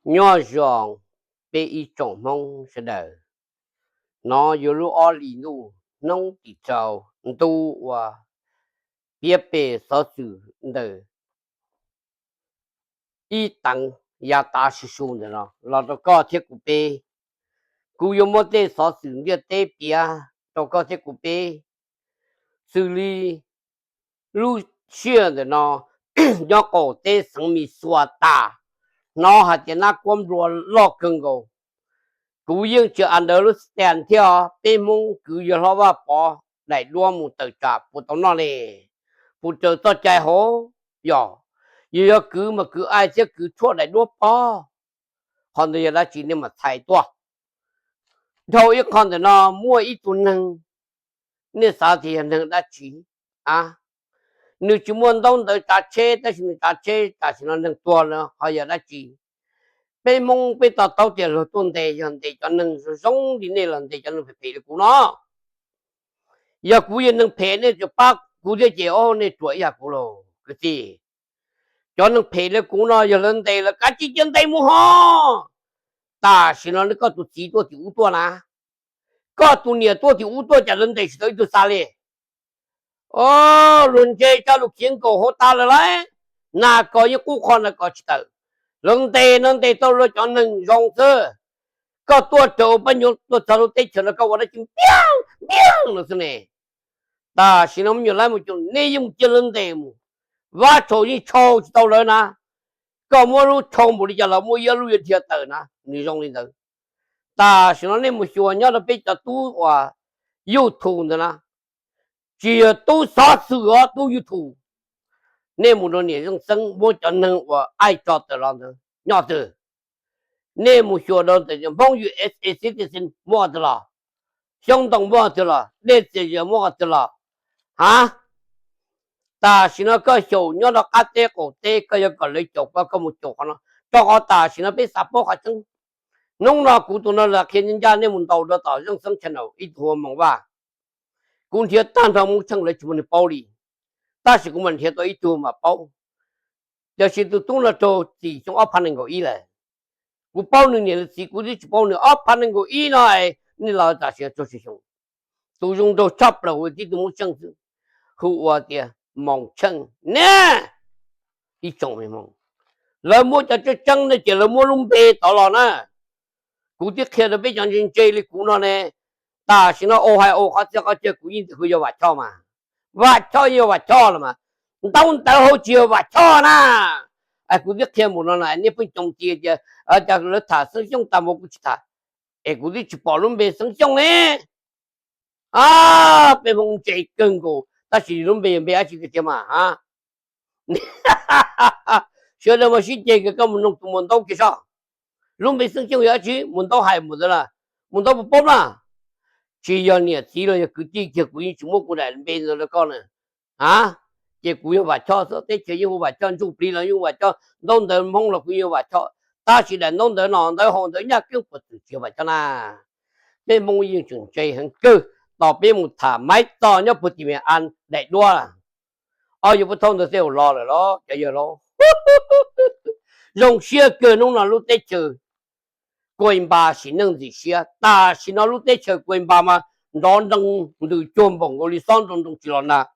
Nyob zoo peb ib tsoom Hmoob sawv daws, no yuav lub ob hlis ntuj hnub tim rau ntu uas piav pem xov xwm ntawm ib teev yav tav su su ntawm no los rau koj thiab kuv peb. Kuv yuav muab tej xov xwm ntiaj teb piav rau koj thiab kuv peb, xws li lub sij hawm ntawm no nyob qaum teb xeev Minnesota, hnov hais tias nab kuab nplua loj kawg nkaus. Kuv yeej tsis a ntawv lub stand thiab os, peb Hmoob kwv yawg hlob Vaj Pov daim duab mus tawm tsam puas tau noj ne, puas raws txoj cai hauv. Yog, yog, yog kwv mas kwv ai thiab kwv tshuaj daim duab pob. Qhov ntawd yog dab tsi nej mam txhais tuaj. Dhau ib qho ntawm no muaj ib tug neeg, nej xav tias yog neeg dab tsi? A, nws tsis muaj ntaub ntawv tsav tsheb tab sis nws tsav tsheb, tam sim no neeg tuag lawm, ho yog dab tsi? Peb Hmoob peb to taub tias luag tuaj ntes yog ntes cov neeg zoo zoo li nej los ntes cov neeg phem phem li kuv no. Yog kuv yog neeg phem nej tsuas pab kuv thiab ces o nej ruam ib yam kuv lauj kwv tij. Cov neeg phem li kuv no yog lawv ntes lawv kav tsij cia ntes mus ho. Tam sim no koj tus txiv tuaj tim ub tuaj na, koj tus niam tuaj tim ub tuaj cas lawv ntes tsis tau ib tug xa li. O, luag ntse tsa lus khiav nkaus hauv tas lawm lauj. Nas kos yeej qub qho nas kos tsis tawm. Lawv ntes no ntes tau luag cov neeg zoo xwb. Koj tuaj raws ua pab nyuam tuaj txog lub teb chaws no koj ua dab tsi npiaj npiaj no xwb ne. Tam sim no me nyuam laib mus cuag nej yeej mus cia lawv ntes mus. Vab tshau yeej tshau tsis tau lawv na. Koj muab lub tshau npaum li cas los muaj ib lub yuav dhia tawm na, nws zoo li ntawd. Tam sim no nej mus xyuas nyob rau peb cov tub uas YouTube ntawd na, tsis yog tub xov xwm os, tub YouTube. Nej mus rau niam Zeej Xeeb muab cov neeg uas aib tso tawm los ntawd nyob twg? Nej mus xyuas rau ntawm Hmoob U S A citizen muab qhov twg los? Xyoob Ntoo muab qhov twg los? Dej Txias Yawg muab qhov twg los? Ha, tam sim no koj xyaum nyob rau qab teb qaum teb, koj yuav kom lawv caum koj, koj mus caum qhov no, rau qhov tam sim no peb xav paub qhov tseeb. Hnub no kuv tus no los qhia ncaj ncaj, nej mus ntaus rau tom Zeej Xeeb channel ib tug hu ua Moos Vaj. Kuv nrhiav tag nrho Moob Tsheej lawv tsis muaj neeg paub li, tab sis kuv mam nrhiav tau ib tug mam paub. Tiam sis tus tub no raug txim xyoo ob phav nees nkaum ib lawm. Kuv paub nws niam nws txiv, kuv twb tsis paub nws ob phav nees nkaum ib no, nej los tam sim no raug txim xyoo. Tus zoo nraug tshaj plaws hu ua tib tug Moob Tsheej xwb, hu ua tias Moos Tsheej ne. Ib tsoom me hmoob, lawv muab cov tseeb tseeb ne ces lawv muab lub npe tod los na. Kuv twb qhia rau peb cov ntse ntse li kuv no ne, tam sim no ua hais ua qhov txhia qhov chaw kuv yeej tias kuv yog Vam Choj mas. Vam Choj yog Vam Choj los mas, ntaub ntawv hauv tsis yog Vam Choj na. Kuv twb qhia npaum no na, nej pheej coo tias tias lawv tham Xeeb Xyooj tas npaum kuv tsis tham, es kuv twb tsis pom lub npe Xeeb Xyooj ne. A, peb hmoob ntse kawg nkaus, tab sis lub npe yog npe dab tsi tiag tiag mas a? Sawv daws mas sib ceg kawg, koj mus noog tus Muas Ntaub kiag soj. Lub npe Xeeb Xyooj yog dab tsi? Muas Ntaub hais mus ntawd na, Muas Ntaub puas paub na? Tsis yog niam txiv los yog kwv tij kiag kuv yeej tsis muab kuv daim npe ntawd rau koj na. A, ces kuv yog Vam Choj xwb, teb chaws yeej hu Vam Choj, ntsuj plig los yeej hu Vam Choj, ntaub ntawv hmoob los kuv yeej hu Vam Choj, tab sis daim ntaub ntawv no ntawv haus ntawv nyaj keeb puas txwm tsis yog Vam Choj na. Peb hmoob yeej tseem ntse heev kawg, tos peb mus tham Maiv Txos nyob puag tim Mes As daim duab. Ob yuav pub thaub ntawd tej zaum los lawm los cov yawg laus. Zoo siab kawg hnub no lub teb chaws Kuwait Npas sim neej ntxim siab. Tam sim no lub teb chaws Kuwait Npas mas nrov nroo ntws cuag npaum nkaus li xob nroo nroo tsis los nag.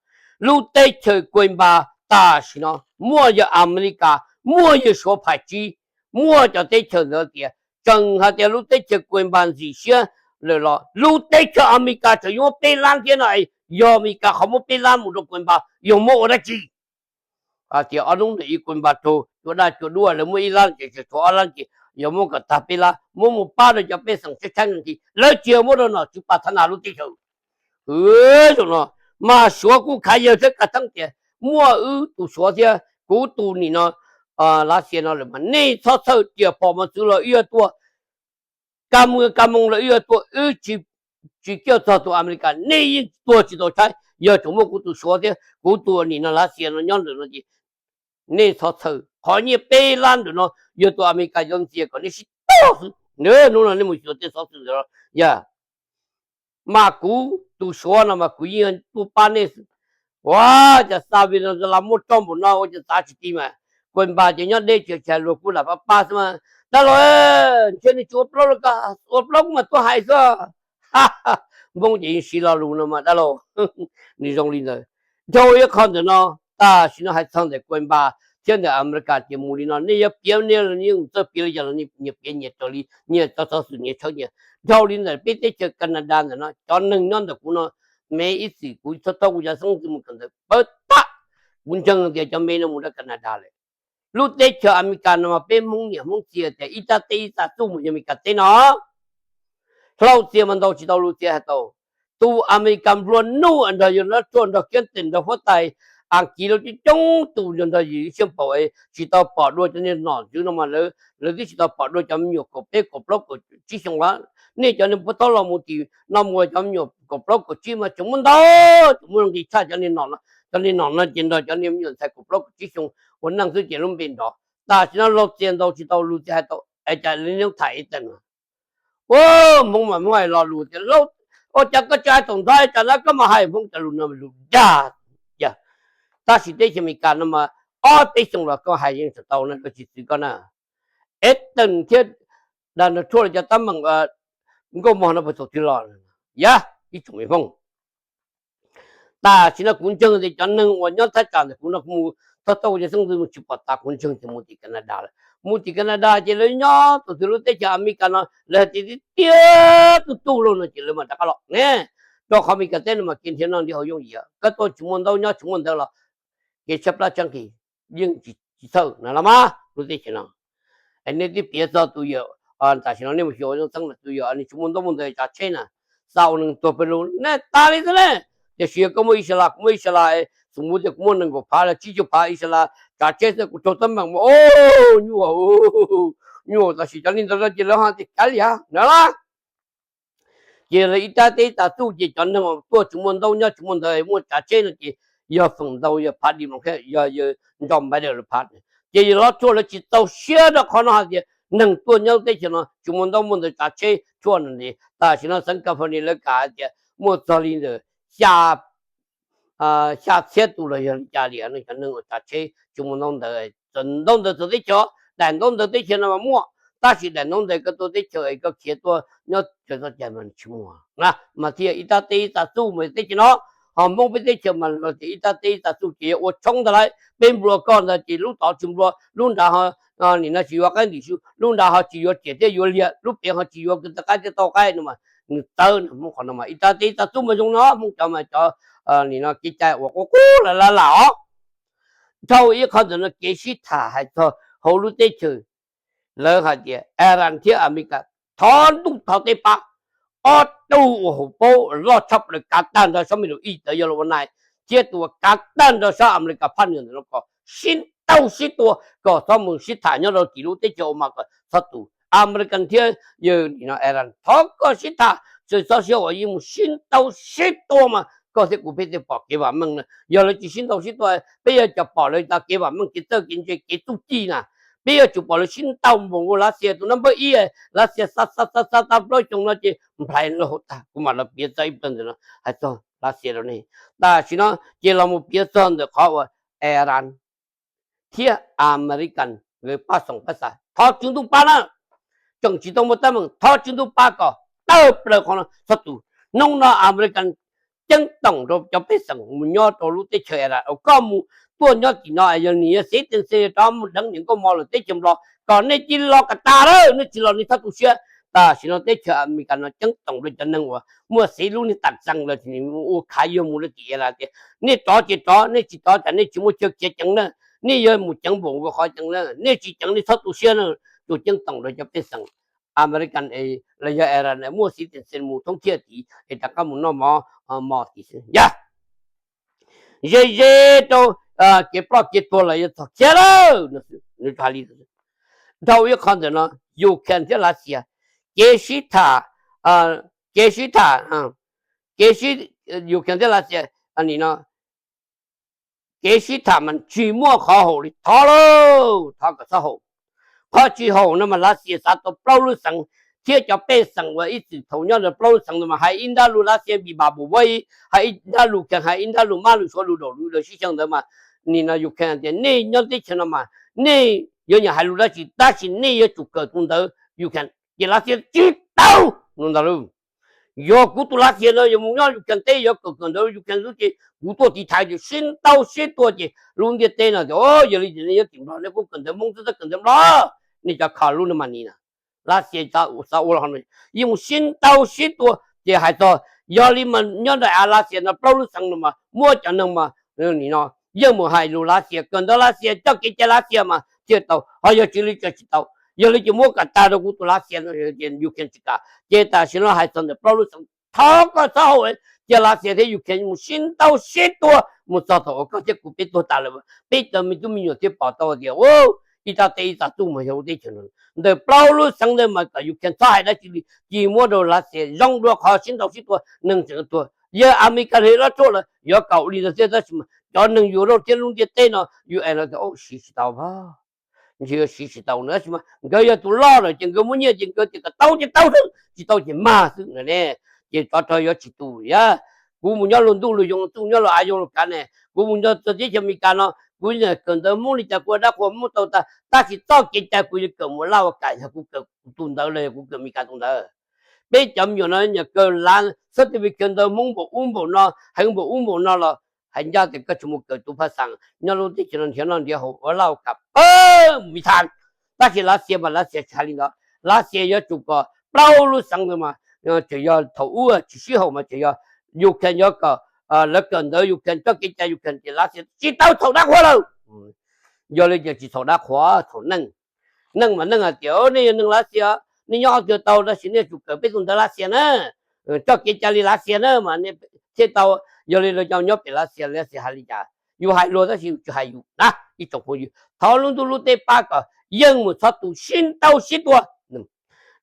Lub teb chaws Kuwait Npas tam sim no muaj yawg Amelikas, muaj yawg Suav phais tsib, muaj cov teb chaws ntawd tias, tseem hais tias lub teb chaws Kuwait Npas ntxim siab lawm los lub teb chaws Amelikas tseem yuav muab peb lab thiab no, yog Amelikas qhov muab peb lab mus rau Kuwait Npas yog muab ua dab tsi? Hais tias ob hnub ntawd ib Kuwait Npas raug cua daj cua duaj lawv muab ib lab ces tshuav ob lab ces yog muab kom tag peb lab, muab mus pab rau cov pej xeem tshaib tshaib nqhis, lawv tsis yog muab rau nom tswv Pas Thas Nas lub teb chaws. Zaum no mas Suav kuj khav yawg thiab kav theeb tias muaj wb tus Suav thiab kuv tus nim no Lav Xias no lawm mas nej txhob txhawj, riam phom mos txwv los wb yuav tuaj, kab mwg kab moo los wb yuav tuaj, wb tsis coj txog tus Amelikas nej yeej tuag tsis tau tshaib. Yog tseem muaj kuv tus Suav thiab kuv tus nim no Lav Xias no nyob ntawm no ces nej txhob txhawj, qhov nyiaj peb lab ntawm no yog tus Amelikas yuav ntxias kom nej sib tog xwb. Hnub no nej mus xyuas tej xov xwm ntawd los yog, mas kuv tus Suav no mas kuv yeej tuaj pab nej xwb. Ua cas xa vi no la muab roj npaum no ua cas txav tsis ti mas, Kua npas ces nyob deb ces luag kuj lam pab pab xwb mas dab laug, ntshe nws tsis ua plaub los koj ua plaub kuv mam tuaj hais xwb. Hmoob ces yeej siv lo lus no mas dab laug, nws zoo li ntawd. Dhau ib qho ntawm no, tam sim no hais txog ntawm Kua Npas thiab ntawm Amelikas ces mus li no, nej yuav piav nej los yeej txawj piav li cas los nyias piav nyias raws li nyias txoj xov xwm nyias tshawb nyias. Dhau li ntawm peb teb chaws Canada ntawm no cov neeg nyob ntawm kuv no, me ib txwm kuv txhob tau kuv cov xeeb ntxwv mus kawm ntawv pawg tam, kuv ntseeg tias cov me no mus rau Canada lawm. Lub teb chaws Amelikas no mas peb Hmoob niam Hmoob txiv tias ib rab teb ib txaj txuj mus yog Amelikas teb no. Hlau txias mas ntaus tsis tau lus txias hais tau. Tus Amelikas nplua nuj nrog yus nrog Trump nrog Clinton nrog huab tais Askiv lawv coob coob tus nrog yus ib siab npaum tsis tau pom dua cov niag nom tswv no mas lawv twb tsis tau pom dua cov me nyuam kaum peb kaum plaub kaum tsib xyoo los. Nej cov niag puag thaub los mus tim no mus cov me nyuam kaum plaub kaum tsib mas tseem muaj ntau, tseem muaj nqis tshaj cov niag nom no. Cov niag nom no ces nrog cov niag me nyuam ntxhais kaum plaub kaum tsib xyoo ua neej xwb ces lub npe nrov. Tam sim no Hlau txias ntaus tsis tau lus txias hais tau es cas li nyob tham ib teem no. Ua Hmoob mas Hmoob hais lo lus tias, ua cas koj tsis hais thaum ntxov es tsam no koj mam hais? Hmoob cov lus no lus dag. Tab sis teb chaws Amelikas no mas ob peb xyoo los koj hais yeej tsis tau na, koj tsis txwv koj na. Esteem thiab Donald Trump los cov teeb meem nkauj mog no puas txaus twg los? Yog ib tsoom me Hmoob, tam sim no kuv ntseeg tias cov neeg uas nyob thaj tsam ntawm kuv no kuv mus txog tau cov xeeb ntxwv mus tsis pom tas, kuv ntseeg tias mus tim Canada lawm. Mus tim Canada ces lawv nyob tau twg lub teb chaws Amelikas no lawv hais tias tiag tiag tub tub lauj no ces lawv mam rov qab los ne. Rau qhov Amelikas teb no mas kev nrhiav noj nrhiav haus yooj yim, koj tuaj tsis muaj ntaub nyob tsis muaj ntawv los kev tshaib plab tshaib nqhis yeej tsis txhawj na los mas lub teb chaws no. Es nej twb piav txog tus yawm, tam sim no nej mus xyuas Zoo Xeeb na, tus yawm nws tsis muaj ntaub muaj ntawv tsav tsheb na, xa ua neeg tuag pes lug ne, tas li xwb ne. Tiam sis yog koj muaj Israel, kuv muaj Israel, xum mus tias kuv muaj nees nkaum phav los tsib caug phav Israel tsav tsheb xwb, kuv raug teeb meem mas nyuaj, nyuaj. Tab sis cov neeg ntawd no ces lawv ho tias kav liam na los. Ces lawv ib rab teb ib txaj txuj ces cov neeg uas tuaj tsis muaj ntaub nyob tsis muaj ntawv muaj tsav tsheb no ces yog feem ntau yog phav di mas yog yawg Joe Biden lawv phav. Ces yawg Hlau Tsuas lawv tsis txaus siab rau qhov no hais tias neeg tuaj nyob teb chaws no tsis muaj ntaub muaj ntawv tsav tsheb tshuaj no. Tam sim no xeev California lawv kam hais tias muaj txog li ntawm xya xya txhiab tus los yog li cas li no cov neeg uas tsav tsheb tsis muaj ntaub ntawv. Txawm ntaub ntawv txawv teb chaws, daim ntaub ntawv teb chaws no mas muaj, tab sis daim ntaub ntawv koj tuaj teb chaws es koj khiav tuaj nyob chaw txoj cai mas tsis muaj na. Mas thiaj ib rab teb ib txaj txuj mus teb chaws no. Ho Hmoob peb teb chaws mas los tias ib rab teb ib txaj txuj ces yog ua tshoob ntag lauj. Peb nplua koj ntag ces lub tod tsis nplua, lub nrad ho nim no tsis yuav qaib ntim su, lub nrad ho tsis yuav riam thiab yuav liag, lub pev ho tsis yuav kwv tau qaib thiab tau qaib no mas nws txawv na. Hmoob qhov no mas ib rab teb ib txaj txuj mas zoo no, Hmoob cov mas cov nim no kev cai uas qub qub lawm lawm os. Dhau ib qho ntawm no kev sib tham hais txog hauv lub teb chaws, lawv hais tias Iran thiab Amelikas thov ntuj thov teb pab, ob tug uas hauv paus loj tshaj plaws kav tag nrho sab Middle East ntawd yog los ua nais, thiab tus uas kav tag nrho sab Amelikas phab nws ntawm no kom sib ntaus sib tua, kom txhob mus sib tham nyob rau tim lub teb chaws ua mas kom txhob tu. Amelikas thiab yawg nim no Iran thov koj sib tham, txhob siab uas yeej mus sib ntaus sib tua mas koj thiab kuv peb thiaj pom kev vam meej na. Yog lawv tsis sib ntaus sib tua, peb yuav cov pom lawv tau kev vam meej kev txawj kev ntse kev txuj ci na. Peb yuav tsum pom lawv sib ntaus npaum nkaus Lav Xias tus nab npawb ib, Lav Xias xa xa xa xa tau plaub xyoo no ces nplhais lawm hauv tag. Kuv mam los piav txog ib pliag ntawm no hais txog Lav Xias rau nej. Tam sim no ces los mus piav txog ntawm qhov uas Iran thiab Amelikas nkawd pab xoom pab xa thov tswv ntuj pab na. Tseem tsis tau muaj teeb meem thov tswv ntuj pab kom tawg plaws qhov no txhob tu. Hnub no Amelikas ceeb toom rau cov pej xeem mus nyob rau lub teb chaws Iran uas koj mus tuaj nyob tim no, yog nws yog xeeb tees xees rov mus deev niam nkauj mos lawm teb chaws Nplog kom nej cia li los kom tas lawm, nej tsis los nej txhob tu siab. Tam sim no teb chaws Amelikas no ceeb toom rau cov neeg uas muaj xeeb lub niag tam xees lawm ua khav yuag mus rau tim Iran tias nej rov ces rov, nej tsis rov ces nej tsis muaj chaw khiav ceev na. Nej yuav mus ceev npaum nkaus qhov ceev na, nej tsis ceev nej txhob tu siab na. Tus ceeb toom rau cov pej xeem Amelikas los yog Iran muaj xeeb tees xees mus thoob thiaj tid es rov qab mus noj mov mos tid xwb yog ze ze rau kev ploj kev tuag los yuav txog khiav lawm. Nws hais li dhau ib qho ntawm no, Ukraine thiab Lav Xias kev sib tham, kev sib tham, kev sib, Ukraine thiab Lav Xias nim no kev sib tham mas tsis muaj qhov haum li, thov lauj, thov kom txhob haum. Qhov tsis haum no mas Lav Xias xav tau plaub lub xeev thiab cov pej xeem uas ib txwm thaum nyob ntawd plaub lub xeev ntawd mas hais ib nrab lus Lav Xias npis npam pum vab ib, hais ib nrab lus Ukraine, hais ib nrab lus mab lus suav lus daum lus sib xyaw ntawd mas nim no Ukraine tias nej nyob teb chaws no mas nej yuav nyiam hais lus dab tsi tab sis nej yuav tsum kawm tus ntawv Ukraine ces Lav Xias tsis tau no ntag lauj. Yog kuv tus Lav Xias no yuav mus nyob Ukraine teb yuav kawm kawm ntawv Ukraine xwb ces kuv tuaj tiv thaiv ces sib ntaus sib tua ces lub ntiaj teb no tias, yog li ces nej nyob tim Nplog nej kuj kawm ntawv Hmoob xwb tab kawm ntawv Nplog, nej cov kho lub no mas ni na. Lav Xias xav ua li no, yeej mus sib ntaus sib tua ces hais txog yog li mas nyob ntawm av Lav Xias no plaub lub xeev no mas muab cov neeg mas nim no yeej mus hais lus Lav Xias, kawm ntawv Lav Xias, coj kev cai Lav Xias mas thiaj tau, ho yog tsis li cas tsis tau. Yog li ces muab kom tag rau kuv tus Lav Xias no, Ukraine tsis kam. Ces tam sim no hais txog ntawm plaub lub xeev, thov koj txhob haum, cia Lav Xias thiab Ukraine mus sib ntaus sib tua mus txog thaum uas koj thiab kuv peb tuag tas lawm, peb cov me tub me nyuam thiaj pom tau tias ib txoj teb ib txoj tub mas yog lub teb chaws no. Ntawm plaub lub xeev ntawd mas kom Ukraine txhob hais dab tsi li, cia muab rau Lav Xias zoo dua qhov sib ntaus sib tua neeg tseem tuag. Yog Amelikas hlob tshuaj lawm yuav kom ua li ntawd thiab tab sis mas cov neeg Europe thiab lub ntiaj teb no U N no tias siv tsis tau, ntshe yuav siv tsis tau no tab sis mas nkawd yog tus loj lawm ces nkawd muaj nyiaj ces nkawd tias kom tau ces tau xwb, tsis tau ces mag xwb no ne. Ces tsov rog yuav tsis tu yam. Kuv mus nyob luag ntuj luag yoog, txuj nyob luag av yoog luag kav ne, kuv mus nyob txog teb chaws Amelikas no kuv kawm ntawv Hmoob li cas kuv ua dab qhuas Hmoob tau tag, tab sis txoj kev cai kuv yuav kawm mus laj ua kam yog kuv kawm tus ntawd los yog kuv kawm Amelikas tus ntawd. Peb cov me nyuam no nyuam kawg lav certificate ntawv Hmoob npaum ub npaum no, heev npaum ub npaum no los hais ncaj tias koj tsis mus kawm tus phaj xeem nyob lub teb chaws no nrhiav noj nrhiav haus ua laj ua kam pab mi tham. Tab sis Lav Xias mas Lav Xias tsis hais li ntawd, Lav Xias yuav tsum kom plaub lub xeev ntawd mas tseem yog thaum ub tsis sib haum mas tseem yog Ukraine yuav kom lawv kawm ntawv Ukraine, coj kev cai Ukraine ces Lav Xias tsis tau txhaum dab qhuas lawm. Yog li ces tsis txhaum dab qhuas, txhaum neej. Neej mas neej hais tias nej yog neeg Lav Xias, nej nyob qhov twg tau tab sis nej yuav tsum kawm peb tus ntawv Lav Xias na, coj kev cai li Lav Xias na mas thiaj tau. Yog li lawv cov nyob pem Lav Xias, Lav Xias hais li cas yus hais luag tab sis yus tsis hais yus na ib tsoom phooj ywg. Thov lub ntuj lub teb pab kom yeej mus txhob tu sib ntaus sib tua.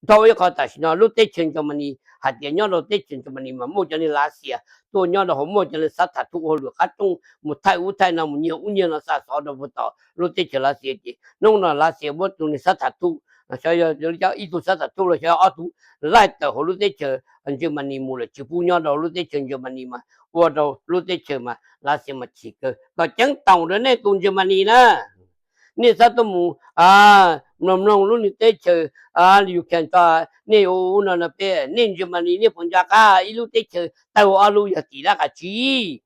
Dhau ib qho tam sim no lub teb chaws Germany hais tias nyob rau teb chaws Germany mas muaj cov neeg Lav Xias tuaj nyob rau hauv, muaj cov neeg xav tham thuj ua luam qab rooj mus thaij ub thaij no mus nyiag ub nyiag no xa xov rau puag tom lub teb chaws Lav Xias ces hnub no Lav Xias muab tus neeg xav tham thuj, xyov yog ib tug xav tham thuj los xyov ob tug laij tawm hauv lub teb chaws Germany mus lawm tsis pub nyob rau lub teb chaws Germany mas ua rau lub teb chaws mas Lav Xias mas chim kawg. Kom ceev toom rau nej tus Germany na, nej xav tuaj mus mloog mloog lub niag teb chaws Ukraine tso, nej ua ub no no peb, nej Germany nej puas nco qab ib lub teb chaws tawg ob lub yog tim dab qas tsi?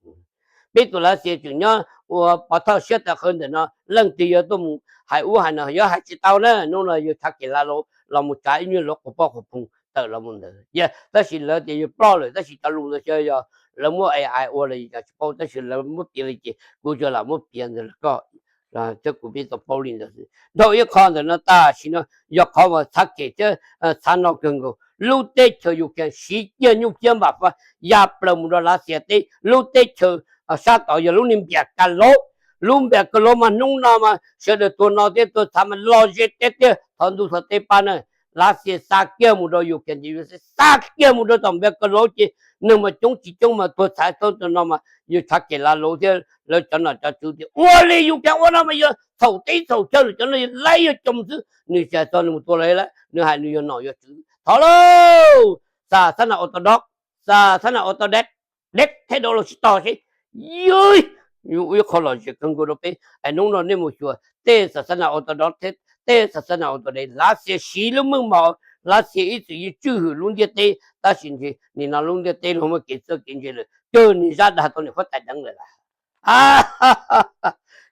Peb tus Lav Xias tseem nyob ua pov thawj siab tawv qhawv ntawm no, leej twg yuav tuaj mus hais ub hais no yuav hais tsis tau na. Hnub no yawg Thav Kem Lav Lauv los mus tsav ib nyuag lub quas poj quas phoog tawm los mus ntawd. Tab sis lawv tias yawg ploj lawm tab sis cov lus ntawd xyov yog lawv muab A I ua los yog tsis paub tab sis lawv muab piav li ces kuv tsuas lam muab piav ntawd rau koj thiab kuv peb tau paub li ntawd xwb. Dhau ib qho ntawm no tam sim no yog qhov uas Thav Kem thiab txhav no kawg nkaus. Lub teb chaws Ukraine siv ciaj nyuj ciab npam faj ya plaws mus rau Lav Xias teb, lub teb chaws sab tod yog lub niag Npias Kas Lauv. Lub Npias Kas Lauv mas hnub no mas sawv daws tuag no thiab tuag txhav mas los ze tiag tiag, thov ntuj thov teb pab na. Lav Xias xa kiag mus rau Ukraine ces Ukraine xa kiag mus rau tom Npias Kas Lauv ces neeg mas coob tsis coob mas tuag txhav tau tam no mas yawg Thav Kem Lav Lauv thiab lawv cov nom cov tswv tias ua li Ukraine ua no mas yog txhaum teb txhaum chaw lawm, cov no yog laib yog coo xwb, nws tsis hais txog nws mus tua lawv lawm, nws hais nws yog nom yog tswv. Thov lauj, xa xab nas auto dob, xa xab nas auto deb, deb theb dau los tsis tos seb. Yus ua ib qho lom zem kawg nkaus rau peb es hnub no nej mus xyuas tej xa xab nas auto dob thiab tej xa xab nas auto deb, Lav Xias siv lub meej mom, Lav Xias ib txwm yeej tswj hwm lub ntiaj teb tab sis ntshe nim no lub ntiaj teb luag muaj kev txawj kev ntse lawm, kawg nim zab dag tau niam huab tais deev lawm las.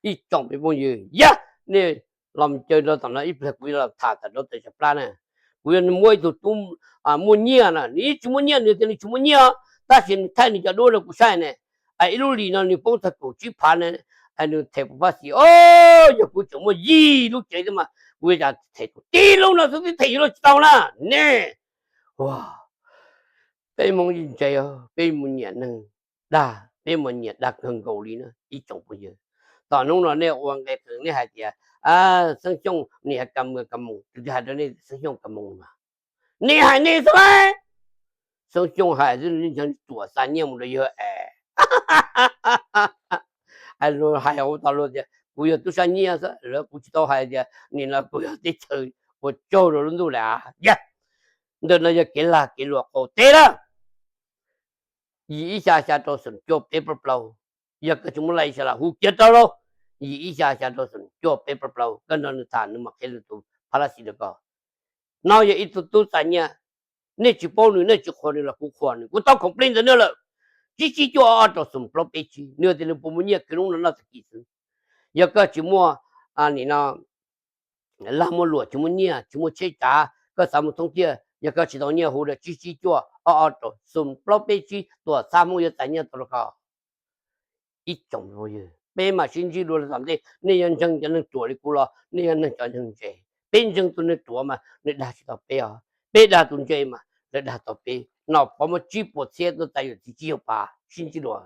Ib tsoom phooj ywg, yog nej los caw rau tom no ib pliag kuv yuav los tham tawm rau tawm tsam plab na. Kuv yuav muab ib tug tub muaj nyiaj na, nws yeej tsis muaj nyiaj, nws tias nws tsis muaj nyiaj, tab sis nws thaij nws cov duab rau kuv saib ne. Ib lub lis no nws poob txog kaum tsib phav ne, nws them puas pab xis. O, yog kuv tseem muaj yim lub tsev thiab mas kuv yuav them tib lub no xwb twb them yuav luag tsis tau na. Ne, peb Hmoob yeej ntse, peb mus nyiam neeg dag, peb mus nyiam dag kawg nkaus li na ib tsoom phooj ywg. Tom hnub no nej ua nqe qees nej hais tias Xeeb Xyooj niam ka mus ka mus, tus twg hais rau nej Xeeb Xyooj ka mus mas? Nej hais nej xwb. Xeeb Xyooj hais xwb, nws tsuam xa nyiaj mus rau yawg es hais ua tas luag tias kuv yog tub sab nyiaj xwb, lawv kuv tsis tau hais tias nim no kuv yog teb chaws ua tsaug rau lub ntuj lawm. Yog ntawm no yog kev lag kev luam qaum teb lawm. Yim ib xya xya rau xoom cuaj peb plaub plaub, yog koj tsis muaj laj ib xya las hu kiag rau lauj. yim ib xya xya rau xoom cuaj peb plaub plaub, koj nrog nws tham nws mam qhia nws tus phab lab xis rau koj. No yog ib tug tub txais nyiaj, nej tsis paub nws, nej tsis qhuas nws los kuv qhuas nws, kuv tau complain ntawm nws lawm. Tsib tsib cuaj ob ob rau xoom plaub peb tsib, nws tias nws puas muaj nyiaj, kwv lub no noj tag kis xwb. Yog koj tsis muaj, nim no lag muaj luam, tsis muaj nyiaj, tsis muaj tsheb tsav, koj xav mus thoob tiaj, yog koj tsis tau nyiaj hu rau tsib tsib cuaj ob ob rau xoom plaub peb tsib, Tuam Txhab Hmoob yuav txais nyiaj tau rau koj. Ib tsoom phooj ywg, peb mam sib ntsib dua rau tom ntej. Nej yuav ntseeg cov neeg ruam li kuv los nej yuav ntseeg cov neeg ntse? Peb ntseeg tus neeg ruam mas nws dag tsis tau peb os, peb dag tus ntse mas lawv dag tau peb. Nom Pov muaj tsib puas txhiab tuaj txais yawm txiv tsib caug phav, sib ntsib dua.